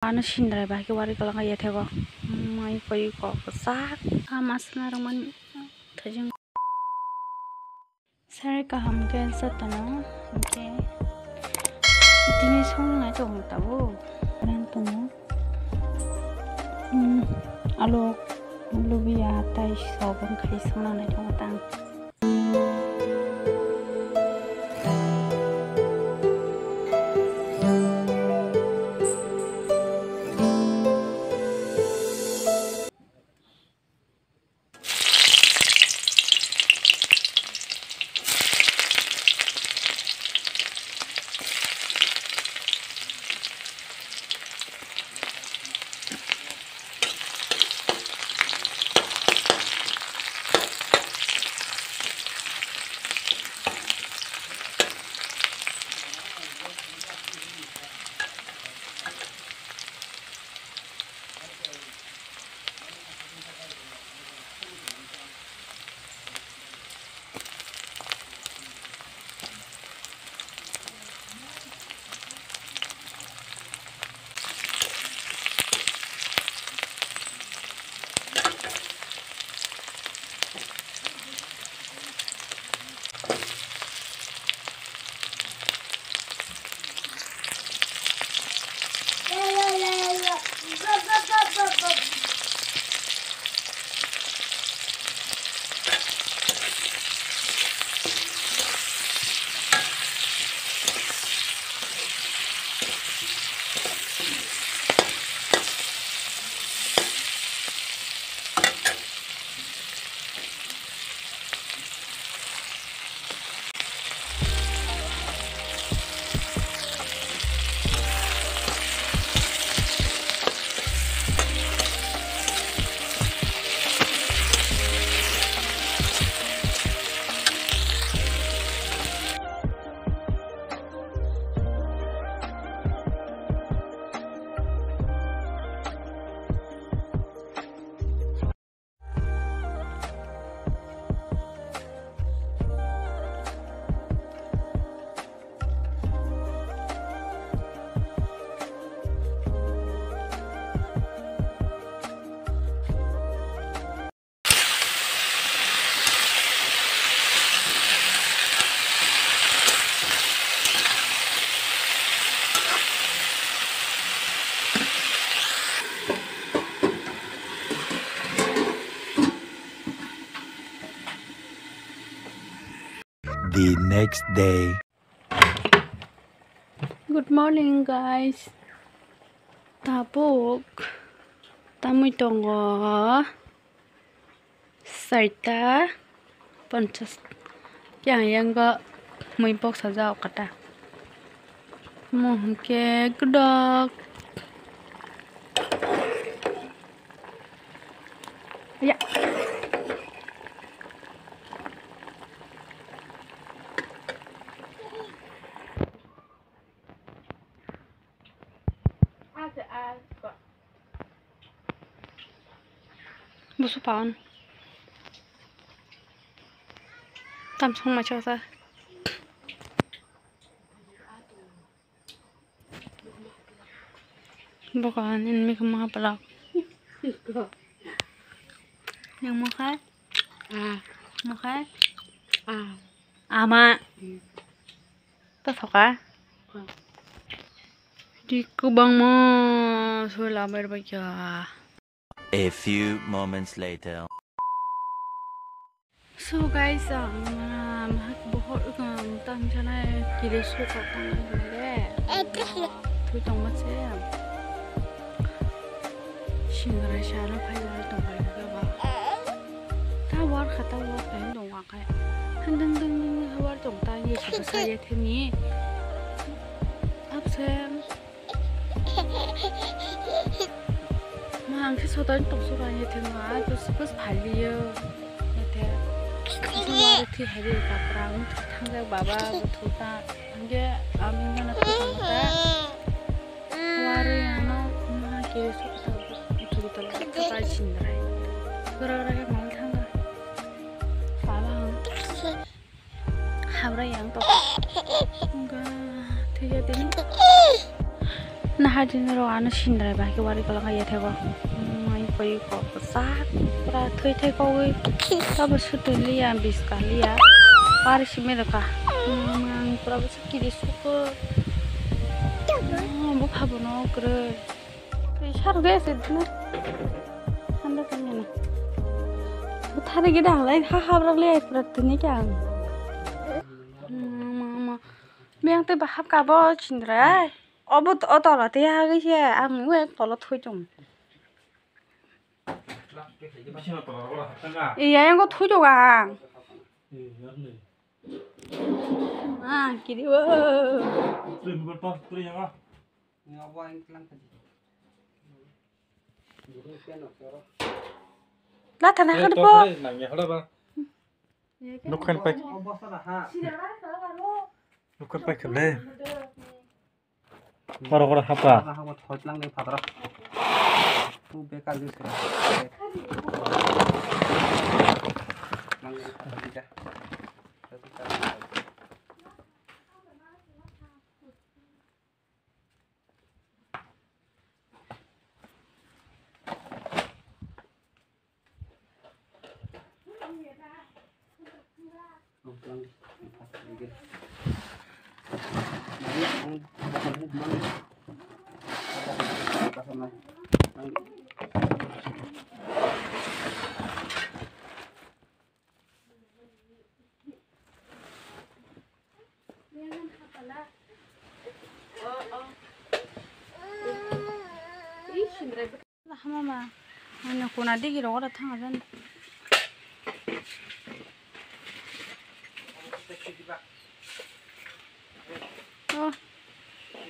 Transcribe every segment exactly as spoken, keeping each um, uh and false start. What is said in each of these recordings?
Ano sindrai bai khe wari kwlwng kha yathego. Mai koi kok kwchak. Ah, masna rwmani thajeng. Sari kaham khe jotono hwnkhe tini songnai tongo tabuk. Ran tongo. Hmm, alu, lubiya tei sobon khai songnai tongo tang. The next day. Good morning, guys. Tabuk tamwi tongo saita ponchas. Yang, yang go mui box sajak kata. Mo hwnkhe gwdok. Ya. Busu paon. Tam song ma chasa. Bokol ni mikha maha palak. Yang makhai? Ah. Makhai? Ah. Ama. Hmm. Ta thoka? Ah. Di kwbangma soi lamai rwbaikha. A few moments later. So guys, ang, ah, mahak bohor, um, tang sana kiri suka tang sana de. Thui tong ma se. Singrai sana phai wal tong pai ga ba. Ta war khata war kai dong wa kai. Hang dang dang dang war tong ta ye sa sa ye theni. Absent. Ma, ang khe sotani tongsu rani thwngma, to suppose phaliyo. Ete, ete wari thwi hai ri kapra, ang thwi thangjak baba, bo thwi ta, hingke ang wngmano thwi tongma ta. Wari ano, ma, kiri sokta, thwi tongma ta, ta sindrai. Gora gora khe mal thangga. Baba ang. Habra yang to. Ga, thwiya tini. Nahar dinero ano sindrai ba khe wari kolong ya thego. Mai koi ko sa pura thoi thai ko wi. Abo sutu liya biska liya. Wari simi reka. Ang pura bo sakiri suko. Bo phabo no kre. Tei sar ge se dino. Handa tanya na. Thari ge dang lai ha ha brak le pura tini kya. Mama. Miyang tei bahap ka bo chindra. Obo o tola tei ha ge se ang we tola thui tong. Iya yang ko thui tong ang. Ah, kiri wo. La thana hadu bo. Nukhan pai. Nukhan pai khale. Koro koro hapa. Hapa thoi tlang ni phatra. Tu bekar jus. Nang ni phatra ni ja. Hama ma, ano kuna digi rogo da thang ajan. Oh,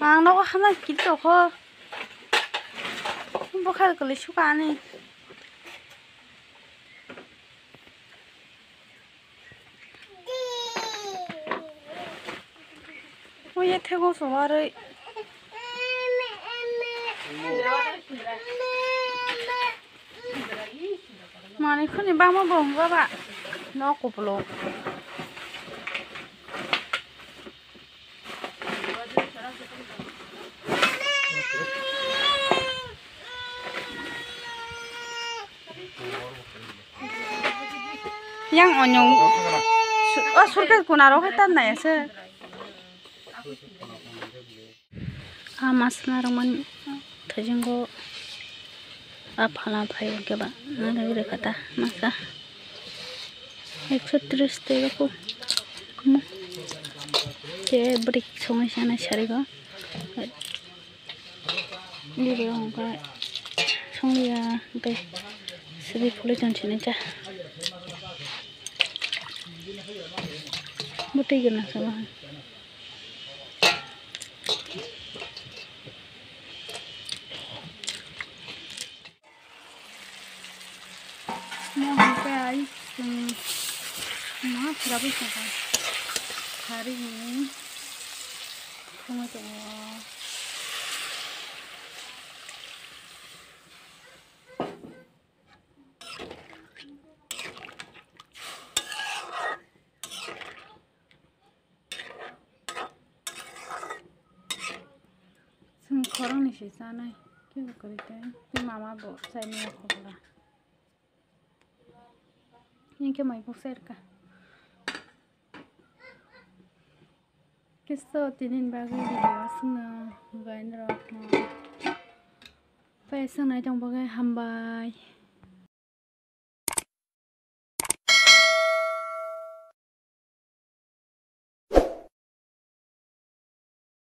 ang nogo hama kiri toko. Bokha kali suka ani. Oye thego sobaroi. Mani khuni bangma bong baba. No koplo. Yang onyong. Su-, oh, surkes kuna roh tan nai ase. Ah, masala rok man thajingo. Ah, phala phai ke ba. Nang re kata masa. Ekso tris te ko. Ke brik songai sana sarigo. Libo hongkha songliya tei sri phulwi chonchini cha. Bwtwi gwnang sama. Mo hingke ai, um, ma pura bai saka. Hari ni. Tongwi tongo. Chwng khoroknwi se chanai, kebo kwrwi khe tei mama bo chaimaya khobora. Hinkhe mai bo serka. Kisto tinin bagwi video aswkno gainrokno. Pai swngnai tong bagwi hambai.